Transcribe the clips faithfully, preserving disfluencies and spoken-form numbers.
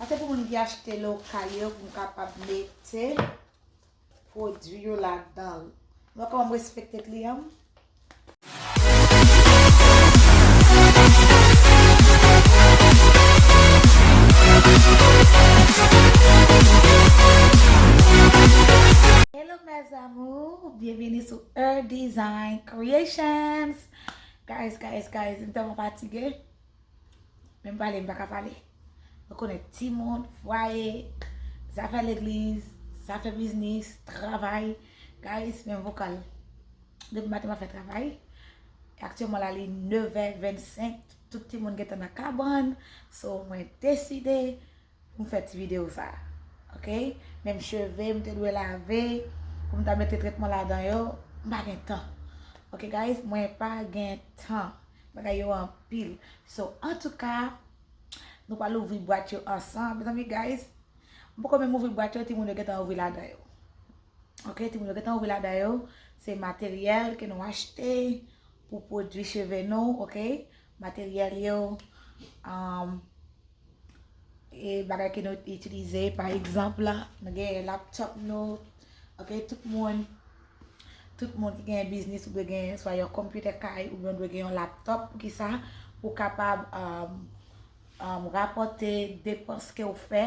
Sa se pou moun ki achte lokal yo, pou m kapab mete pwodui yo ladan l. Mwen kòman m respekte kliyan m. Hello mes amours, bienvenue sur Her Design Creations. Guys, guys, guys, m tèlman fatige. Menm pale, m pa ka pale. Ou konnen timoun, fwaye, zafè legliz, zafè biznis, travay. Guys, menm vokal. Depi maten m ap fè travay. Aktyèlman la li nevè vennsenk. Tout timoun gentan nan kabann. So, mwen deside pou m fè ti videyo sa. Ok? Menm cheve m te dwe lave, pou m ta mete tretman ladan yo, m pa gen tan. Ok, guys? Mwen pa gen tan. Bagay yo anpil. So, antouka, nou pral ouvri bwat yo ansanm. Mezanmi, guys, m poko menm ouvri bwat yo, timoun yo gentan ouvri ladan yo. Ok, timoun yo gentan ouvri ladan yo. Se materyèl ke nou achte pou pwodui cheve nou, ok? Materyèl yo, um, e bagay ke nou itilize, pa egzanp, nou gen laptop nou, ok? Tout moun, tout moun ki gen biznis, ou dwe gen swa yon konpitè kay, oubyen ou dwe gen yon laptop, poukisa? Pou kapab, um, um, rapòte depans ke w fè,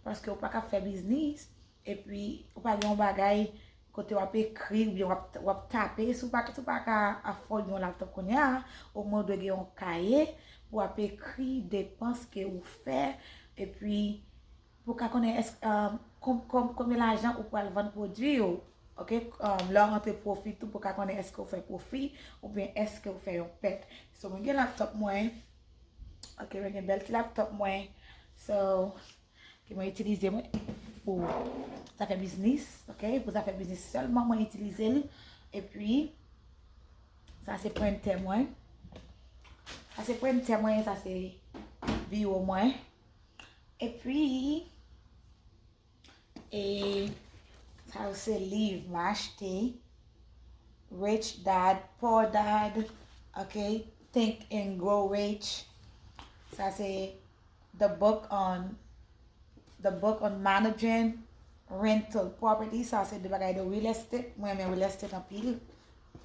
paske w pa ka fè biznis, epi ou pa gen yon bagay kote w ap ekri oubyen w ap, w ap tape, si w pa, si w pa ka afford yon laptop kounye a, omwen w dwe gen yon kaye pou w ap ekri depans ke ou fè, epi pou w ka konnen èske, um, kon-, kon-, konbyen lajan ou pral vann pwodui yo, ok? Um, lè w rantre pwofi tou, pou w ka konnen èske w fè pwofi oubyen èske w fè yon pèt. So, mwen gen laptop mwen, ok, mwen gen bèl ti laptop mwen. So, ke mwen itilize mwen pou zafè biznis, ok? Pou zafè biznis sèlman mwen itilize l. Epi, sa se prentè mwen. Sa se prentè mwen, sa se biwo mwen. Epi, e sa yo se liv mwen achte. Rich Dad, Poor Dad, ok? Think and Grow Rich. Sa se The Book on, The Book on Managing Rental Property. Sa se de bagay de real estate. Mwen renmen real estate anpil.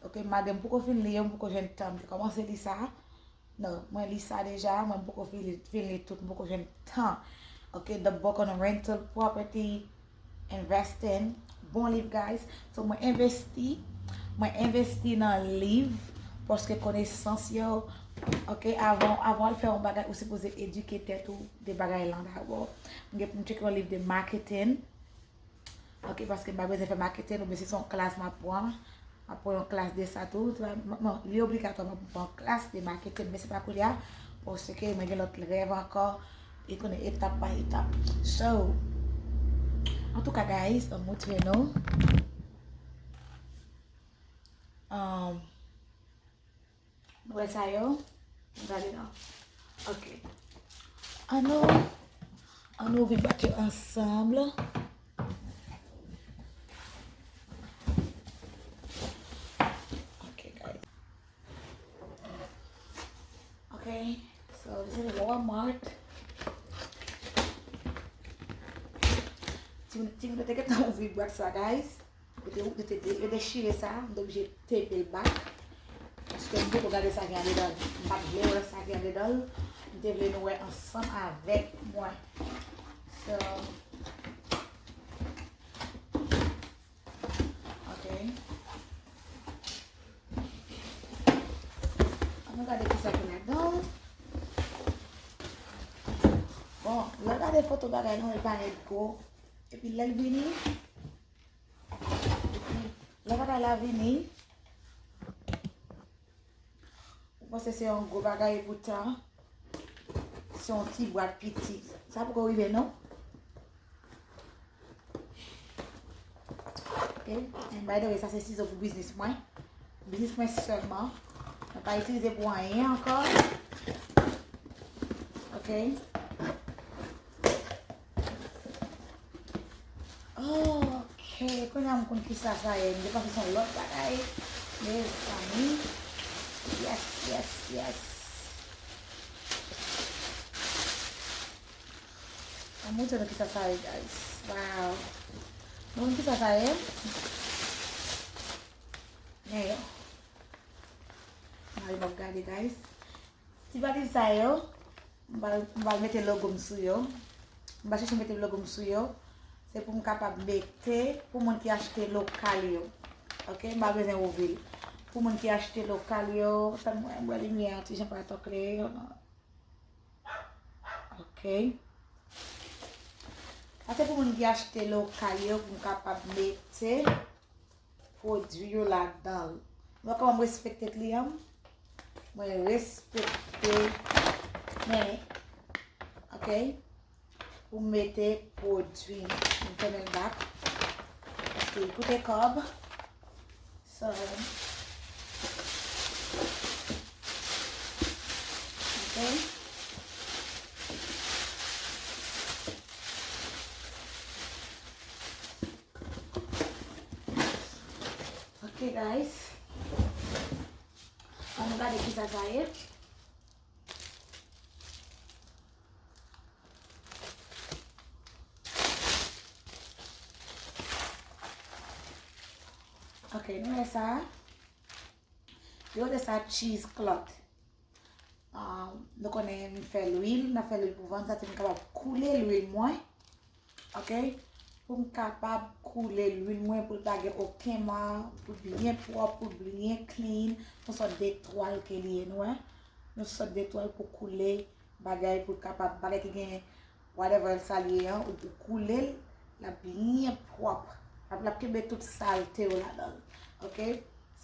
Ok, malgre m poko fin li yo, m poko jwenn tan. M te kòmanse li sa. Non, mwen li sa deja, mwen m poko fin li, fin li tout, m poko jwenn tan. Ok, The Book on Rental Property Investing. Bon liv, guys. So, mwen envesti. Mwen envesti nan liv. Paske konesans yo. Ok, avan, avan w al fè yon bagay, ou sipoze edike tèt ou de bagay lan dabò. Mwen gen pou m tcheke yon liv de marketing. Ok, paske m pa bezwen fè marketing, oubyen si se yon klas m ap pran, m ap pran yon klas de sa tou. Se pa, m, m, li obligatwa m ap pran klas de marketing, men se pa kounye a, paske mwen gen lòt rèv ankò, e konnen etap pa etap. So, antouka, guys, m montre nou. Um, Nou wè sa yo? Nou gade non. Ok. Ann nou, ann nou ouvri bwat yo ansanm. Ok, guys. Ok. So, this is Walmart. Timoun, timoun yo te gentan ouvri bwat sa, guys. Yo te, yo te, yo dechire sa, m te oblije tepe l back. Paske m poko gade sa ki andedan l. M pa t vle wè sa ki andedan l. M te vle nou wè ansanm avèk mwen. So, ok. Ann nou gade kisa ki ladan. Bon, lè w gade foto bagay nou, li parèt gwo. Epi lè l vini, Lè bagay la vini, ou panse se yon gwo bagay, epoutan se yon ti bwat piti. Sa poko rive non. Ok, and by the way, sa se sizo pou biznis mwen. Biznis mwen sèlman. Mwen pa itilize pou anyen ankò. Ok. Ok, kounye a m konn kisa sa ye. M te panse se yon lòt bagay. Mezanmi. Yes, yes, yes. Mwen montre nou kisa sa ye, guys. Wow. Nou konn kisa sa ye? Men yo. Mwen ap gade, guys. Ti valiz sa yo, m pral, m pral mete logo m sou yo. M pral chèche mete logo m sou yo. Se pou m kapab mete, pou moun ki achte lokal yo. Ok, m pa bezwen ouvri l. Pou moun ki achte lokal yo, tann mwen, m wè limyè an ti jan pa twò klere. Ok. Sa se pou moun ki achte lokal yo, pou m kapab mete pwodui yo ladan l. Nou wè kòman m respekte kliyan m? Mwen respekte, men, ok? Pou m mete pwodui m. M fèmen l back. Paske li koute kòb. So, ok? Ok, guys. Ann gade kisa sa ye. Ok, nou wè sa. Yo rele sa cheesecloth. Ah, nou konnen m fè lwil, m ap fè lwil pou vann, sa se m kapab koule lwil mwen. Ok? Pou m kapab koule lwil mwen, pou l pa gen okenn ma, pou l byen pwòp, pou l byen clean. Yon sòt de twal ke li ye, nou wè? Yon sòt de twal pou koule bagay, pou l kapab, bagay ki gen whatever sa l ye an, ou, ou koule l, l ap byen pwòp. L ap, l ap kenbe tout salte yo ladan l. Ok?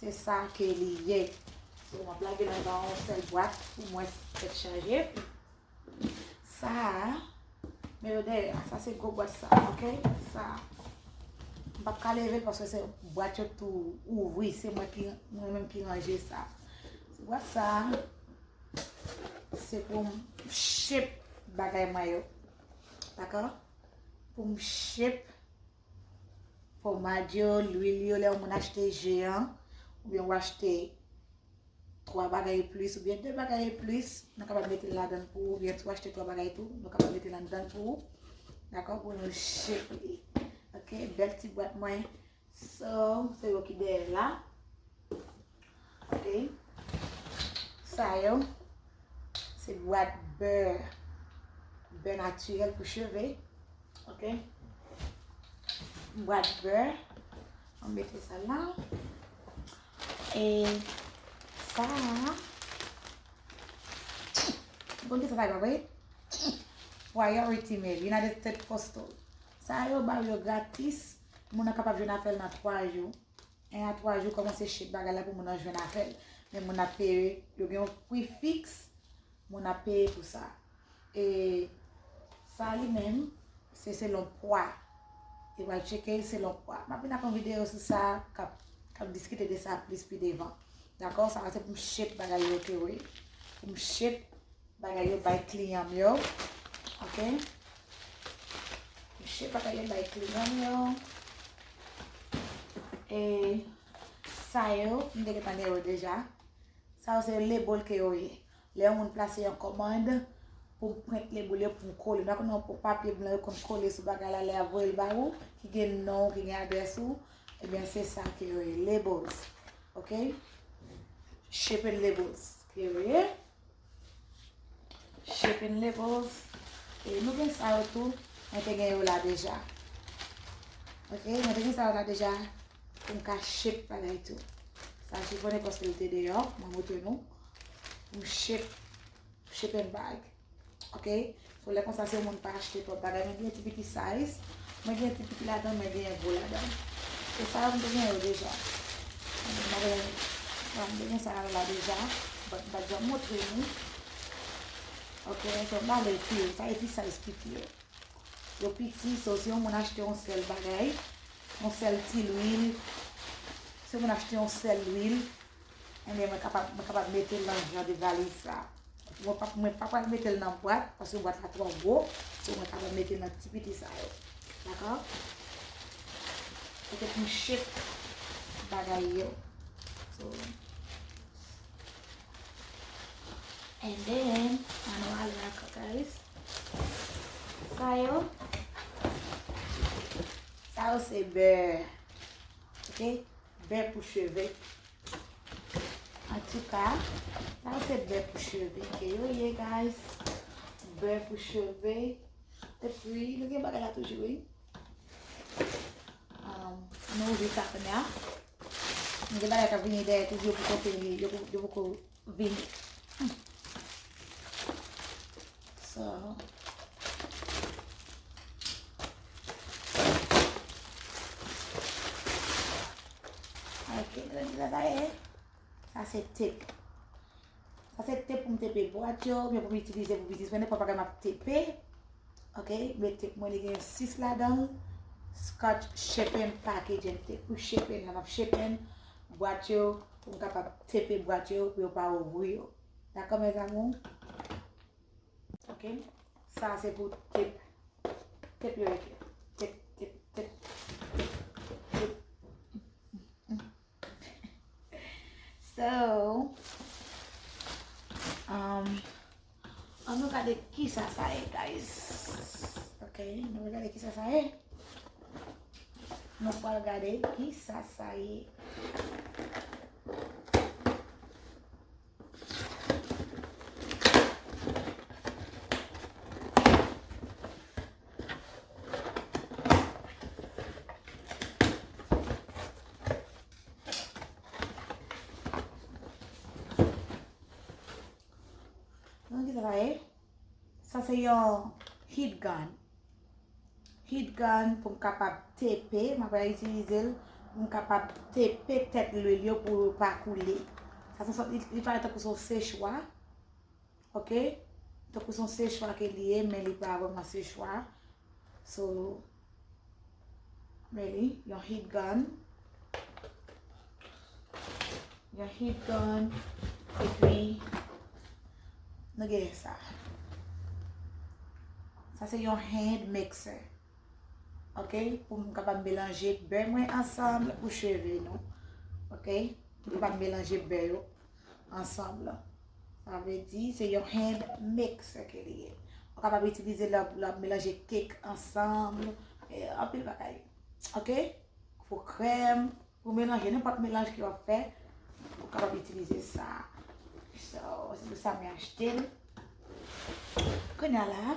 Se sa ke li ye. So, m ap lage l anba yon sèl bwat pou mwen tèt chaje. Sa a, men yo dèyè, sa se gwo bwat sa, ok? Sa a. M p ap ka leve l paske se bwat yo tou ouvri, se mwen ki, mwen menm ki ranje sa. Se bwat sa a, se pou m shape bagay mwen yo. Dakò? Pou m shape pomad yo, lwil yo, lè yon moun achte je an, oubyen ou achte twa bagay e plis, oubyen de bagay e plis, nou kapab mete l ladan l pou ou, oubyen si w achte twa bagay tou, nou kapab mete l anndan l pou ou. Dakò? Pou nou shape li. Ok, bèl ti bwat mwen. So, se yo ki dèyè la. Ok. Sa yo, se bwat bè, bè natirèl pou cheve. Ok. Bwat bè. Mwen mete sa la. E sa, bon, kisa sa ye, pa vre? Priority Mail, United States Postal. Sa yo ba yo gratis. Moun nan kapab jwenn afè l nan twa jou. En a twa jou, kòmanse shape bagay la pou moun nan jwenn afè l. Men moun nan peye, yo gen yon pri fiks, moun nan peye pou sa. E sa li menm, se selon pwa. Yo pral tcheke l selon pwa. M ap vin ak yon videyo sou sa, k ap, k ap diskite de sa plis pi devan. Dakò? Sa a se pou m shape bagay yo ke wi. Pou m shape bagay yo bay kliyan m yo. Ok? M shape bagay yo bay kliyan m yo. E sa yo, m te gentan gen yo deja. Sa yo se label ke yo ye. Lè yon moun plase yon kòmand, pou m prent label yo, pou m kole. Nou konnen yon papye blan yo konn kole sou bagay la, lè y ap voye l ba ou, ki gen non w, ki gen adrès ou, ebyen se sa ke yo ye, labels. Ok? Shipping labels ke yo ye. Shipping labels. E nou gen sa yo tou. Mwen te gen yo la deja. Ok, mwen te gen sa yo la deja. Pou m ka shape bagay tou. Sa chifonnen paske l te deyò. Mwen montre nou. Pou m shape, shape and bag. Ok? So, lè konsa, si yon moun pa achte twòp bagay, mwen gen ti piti size. Mwen gen ti piti ladan, mwen gen gwo ladan. E sa yo, m te gen yo deja. Mwen te gen, mwen te gen sa yo la deja. But m pa t janm montre nou. Ok, so m ale pi. Sa e ti size piti yo. Yo piti, so si yon moun achte yon sèl bagay, yon sèl ti lwil, si yon moun achte yon sèl lwil, ebyen mwen kapab, mwen kapab mete l nan jan de valiz sa. Mwen pa, mwen pa pral mete l nan bwat, paske bwat la twò gwo, so mwen kapab mete l nan ti piti sa yo. Dakò? Petèt m shape bagay yo. So, And then, ann ale ankò, guys. Sa yo, sa yo se bè, ok? Bè pou cheve. Antouka, sa yo se bè pou cheve ke yo ye, guys. Bè pou cheve. Epi, nou gen bagay la toujou, wi. Um, nou ouvri sa kounye a. Gen bagay k ap vini dèyè toujou, yo poko fini, yo, yo poko vini. So, ok, nou di sa, sa ye. Sa se tep. Sa se tep pou m tepe bwat yo, oubyen pou m itilize pou biznis mwen, nenpòt bagay m ap tepe. Ok, men tep mwen li gen sis ladan l. Scotch Shaping Packaging tep. Pou shaping la, m ap shaping bwat yo, pou m kapab tepe bwat yo, pou yo pa ouvri yo. Dakò, mes amours? Ok, sa se pou tep. Tep yo rete. Tep, tep, tep, tep, tep. So, um, ann nou gade kisa sa ye, guys. Ok, nou gade kisa sa ye. Nou pral gade kisa sa ye. Nan ki sa sa ye? Sa se yon heat gun. Heat gun pou m kapab tepe, m ap itilize l pou m kapab tepe tèt lwil yo pou yo pa koule. Sa se sòt, li, li parèt tankou se yon sechwa. Ok? Tankou se yon sechwa ke li ye, men li pa vrèman sechwa. So, men li, yon heat gun. Yon heat gun. Epi, nou gen sa. Sa se yon hand mixer. Ok? Pou m kapab melanje bè mwen ansanm pou cheve nou. Ok? Pou m kapab melanje bè yo ansanm. Sa vle di, se yon hand mixer ke li ye. Ou kapab itilize l lè w ap melanje kek ansanm, e, anpil bagay. Ok? Pou krèm, pou melanje, nenpòt melanj ke w ap fè, ou kapab itilize sa. So, se pou sa mwen achte l. Kounye a la,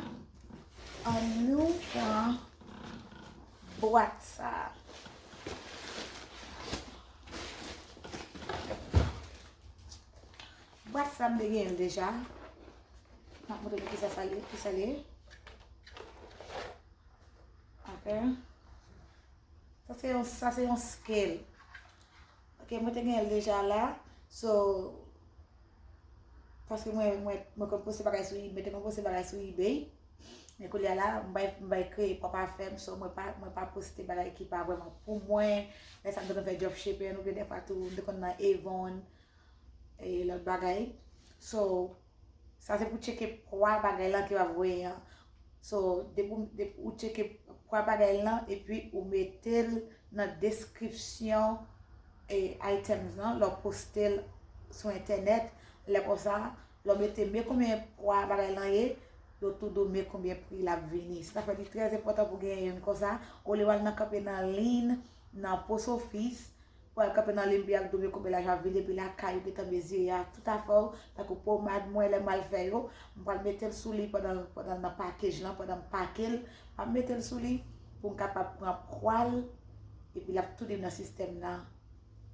ann nou pran bwat sa. Bwat sa m te genyen l deja. M ap montre nou kisa sa ye, kisa l ye. Ok. Sa se yon, sa se yon scale. Ok, mwen te genyen l deja la. So, paske mwen, mwen, mwen konn poste bagay sou eBay, mwen te konn poste bagay sou eBay. Men kounye a la, m bay, m bay kreye pwòp afè m, so mwen pa, mwen pa poste bagay ki pa vrèman pou mwen. Lè sa m te konn fè dropshipping, oubyen dèfwa tou, m te konn nan Avon, e lòt bagay. So, sa se pou tcheke pwa bagay lan ke w ap voye an. So, depi w, depi ou tcheke pwa bagay lan, epi ou mete l nan deskripsyon, e, items lan, lè w poste l sou entènèt, lè konsa, lè w mete men konbyen pwa bagay lan ye, yo tou di w men konbyen pri l ap vini. Se sa fè li trè enpòtan pou w genyen youn konsa, olye w al nan kanpe nan liy, nan post office, pou al kanpe nan liy, epi y ap di w men konbyen lajan ap vini, epi lakay ou gentan mezire a tout afè w, tankou pomad mwen, lè m al fè yo, m pral mete l sou li pandan, pandan nan pakej lan, pandan m pake l, m ap mete l sou li pou m kapab pran pwa l, epi l ap tou di m nan sistèm nan,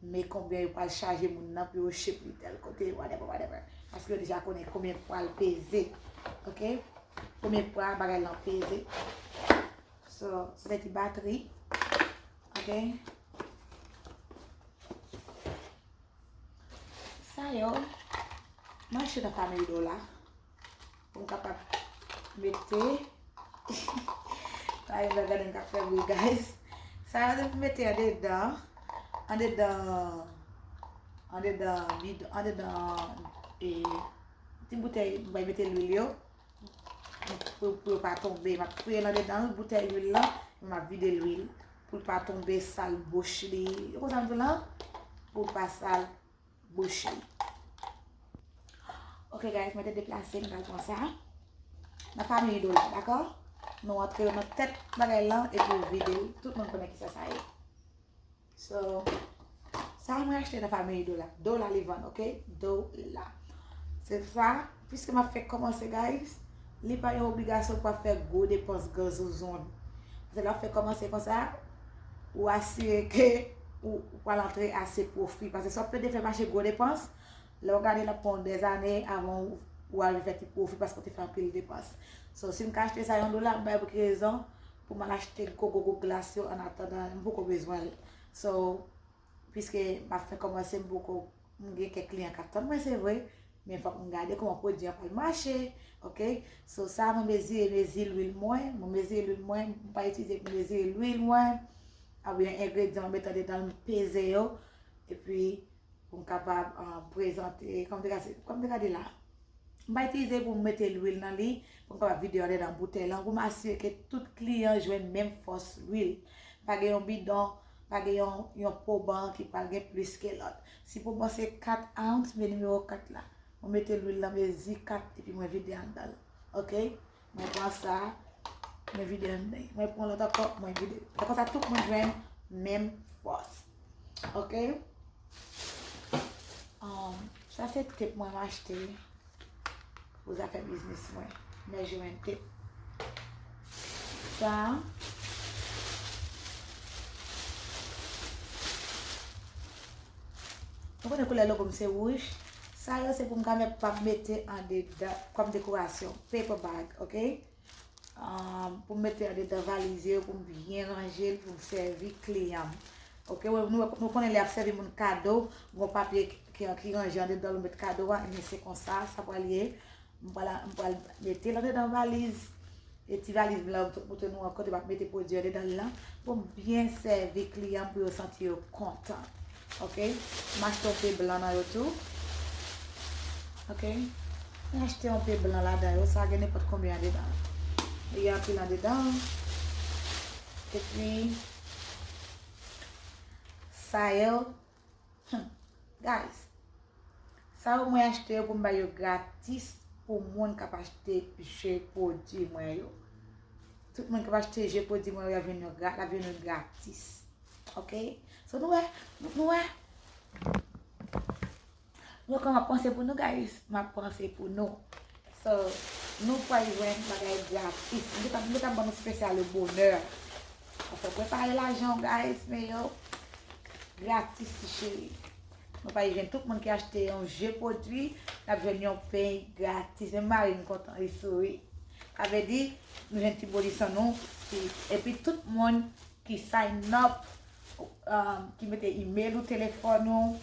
men konbyen yo pral chaje moun nan pou yo ship li tèl kote, whatever, whatever. Paske yo deja konnen konbyen pwa l peze, ok? Konbyen pwa bagay lan peze. So, se ti batri. Ok. Sa yo, m achte nan Family Dollar. Pou m kapab mete. Sa yo, gade m ka fè bri, guys. Sa yo, se pou mete andedan. Andedan. Andedan bidon. Andedan. E, ti boutèy, m bay mete lwil yo. Pou, pou yo pa tonbe. M ap fouye l andedan boutèy lwil lan, m ap vide lwil pou l pa tonbe, sal bouch li. Ou konn sa m di w lan? Pou l pa sal bouch li. Ok, guys, mwen te deplase, m pral pran sa. Nan Family Dollar, dakò? nou antre yo nan tèt bagay lan epi ou vide l. Tout moun konnen kisa sa ye. So, sa mwen achte nan Family Dola. Dola li vann, ok? Dola. Se sa, piske m ap fèk kòmanse, guys, li pa yon obligasyon pou ap fè gwo depans gran zouzoun. Paske lè w ap fèk kòmanse konsa, ou asire ke ou, ou pral antre ase pwofi. Paske sa w ap plede fè mache gwo depans, lè w gade l ap pran w dèzane avan ou, ou arive fè ti pwofi paske w te fè anpil depans. So, si m ka achte sa yon dola, m bay pou ki rezon? Pou m al achte gwo, gwo, gwo glas yo annatandan, m poko bezwen l. So, piske m ap fè kòmanse, m poko, m gen kèk kliyan k ap tann mwen, se vre, men fòk m gade kòman pwodui an pral mache, ok? So, sa mwen mezire, mezi lwil mwen, mwen mezire lwil mwen, m pa itilize pou mezire lwil mwen, oubyen engredyan mwen met andedan l, m peze yo, epi pou m kapab, ah, prezante, kòm te gade, kòm te gade la. M pa itilize pou m mete lwil nan li, pou m kapab vide yo andedan boutèy lan, pou m asire ke tout kliyan jwenn menm fòs lwil. Pa gen yon bidon, pa gen yon, yon poban ki pral gen plis ke lòt. Si poban se kat ounce, men nimewo kat la. Mwen mete lwil nan mezi kat epi mwen vide anndan l. Ok? Mwen pran sa, mwen vide anndan. Mwen pran lòt ankò, mwen vide. Se konsa tout moun jwenn menm fòs. Ok? Um, sa se tep mwen m achte pou zafè biznis mwen. Measurement tape. Sa. Ou konnen koulè logo m se wouj. Sa yo se pou m ka mèt pa mete andedan kòm dekorasyon. Paper bag, ok? Ah, pou m mete andedan valiz yo, pou m byen ranje l, pou m sèvi kliyan m. Ok, nou, nou konnen lè y ap sèvi moun kado, gon papye ki, ki ranje andedan l, ou met kado a, ebyen se konsa, sa pral ye. M pral, m pral mete l andedan valiz. E ti valiz blan, m tou montre nou an kote m ap mete pwodui andedan l lan, pou m byen sèvi kliyan m, pou yo santi yo kontan. Ok? M achte yon pe blan nan yo tou. Ok? M achte yon pe blan ladan yo. Sa gen nenpòt konbyen andedan. Li gen anpil andedan. Epi, sa yo. Hmm. Guys, sa yo mwen achte yo pou m bay yo gratis pou moun k ap achte je pwodui mwen yo. Tout moun k ap achte je pwodui mwen yo, y ap jwenn yo gra-, y ap jwenn yo gratis. Ok? So, nou wè, nou, nou wè. Nou wè kòman m ap panse pou nou, guys? M ap panse pou nou. So, nou pral jwenn bagay gratis. M te ka, m te ka ban nou spesyal le bonè. Fò prepare lajan, guys, men yo, gratis, ti cheri. Nou pral jwenn tout moun ki achte yon je pwodui, n ap jwenn yon peny gratis. Menm mari m kontan, li souri. Sa vle di, nou jwenn ti bonis an nou. Ki, epi tout moun ki sign up, um, ki mete email ou, telefòn ou,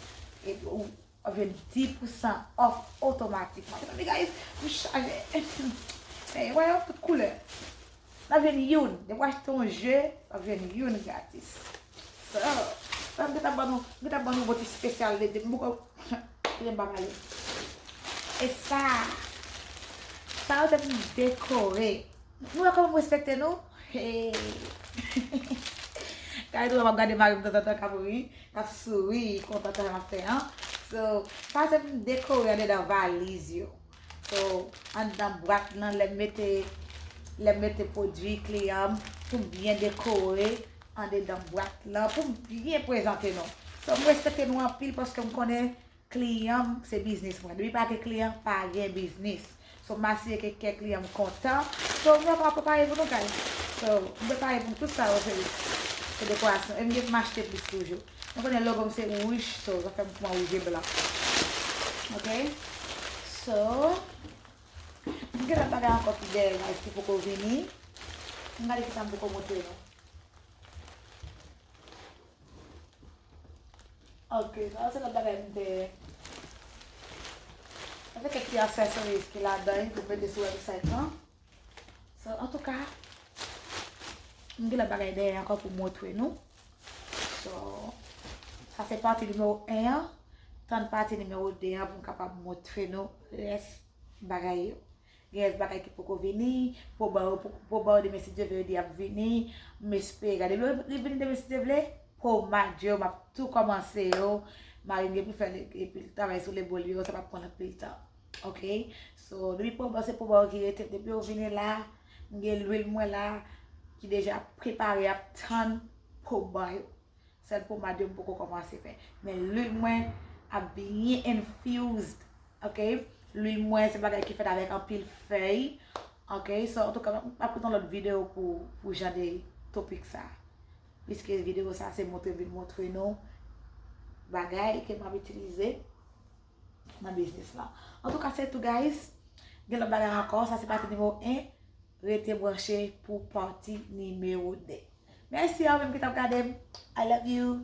epi ou, w ap jwenn dis pousan off otomatikman. Tande, guys, m chaje. Men, wè yo tout koulè. N ap jwenn youn. Depi w achte yon je, w ap jwenn youn gratis. So, m gentan ban nou, m gentan ban nou yon ti spesyal de, de, m poko, kite m pa pale. E sa, sa yo se pou m dekore. Nou wè kòman m respekte nou? Hey. Kay tou w ap gade mari m tanzantan k ap ri, k ap souri, kontan sa m ap fè an. So, sa se pou m dekore andedan valiz yo. So, andedan bwat lan, lè m mete, lè m mete pwodui kliyan m, pou m byen dekore andedan bwat lan, pou m byen prezante nou. So, m respekte nou anpil paske m konnen kliyan m se biznis mwen. Depi pa gen kliyan, pa gen biznis. So, m asire ke kè kliyan m kontan. So, nou wè kòman m ap prepare pou nou, guys. So, m prepare pou nou tout sa yo, se, se dekorasyon. E m gen pou m achte plis toujou. Nou konnen logo m se wouj, so, sa fè m pran wouj e blan. Ok? So, m gen lòt bagay ankò ki dèyè, guys, ki poko vini. M gade kisa m poko montre nou. Ok, sa se lòt bagay m te. Sa se kèk ti accessories ki ladan, pou mete sou website lan. So, antouka, m gen lòt bagay dèyè ankò pou montre nou. So, sa se pati nimewo en an. Tann pati nimewo de an pou m kapab montre nou rès bagay yo. Gen rès bagay ki poko vini, pwoban yo, pwoban yo demen si Dye vle yo di ap vini, m espere. Gade, li vini demen si Dye vle, pwoban yo, m ap tou kòmanse yo. Mari m gen pou fè, epi l travay sou le bol yo, sa p ap pran anpil tan. Ok? So, depi pwoban, se pwoban yo ki rete, depi yo vini la, M gen lwil mwen la ki deja prepare ap tann pou m ban yo. Sèl pomad yo m poko kòmanse fè. Men lwil mwen ap byen infused. Ok? Lwil mwen se bagay ki fèt avèk anpil fèy. Ok? So, antouka, m ap pote yon lòt videyo pou, pou jan de topik sa. Piske videyo sa se montre, vin montre nou bagay ke m ap itilize nan biznis lan. Antouka, se tou, guys. Gen lòt bagay ankò. Sa se pati nimewo en. Rete branche pou pati nimewo de. Mèsi a ou menm ki t ap gade m. I love you.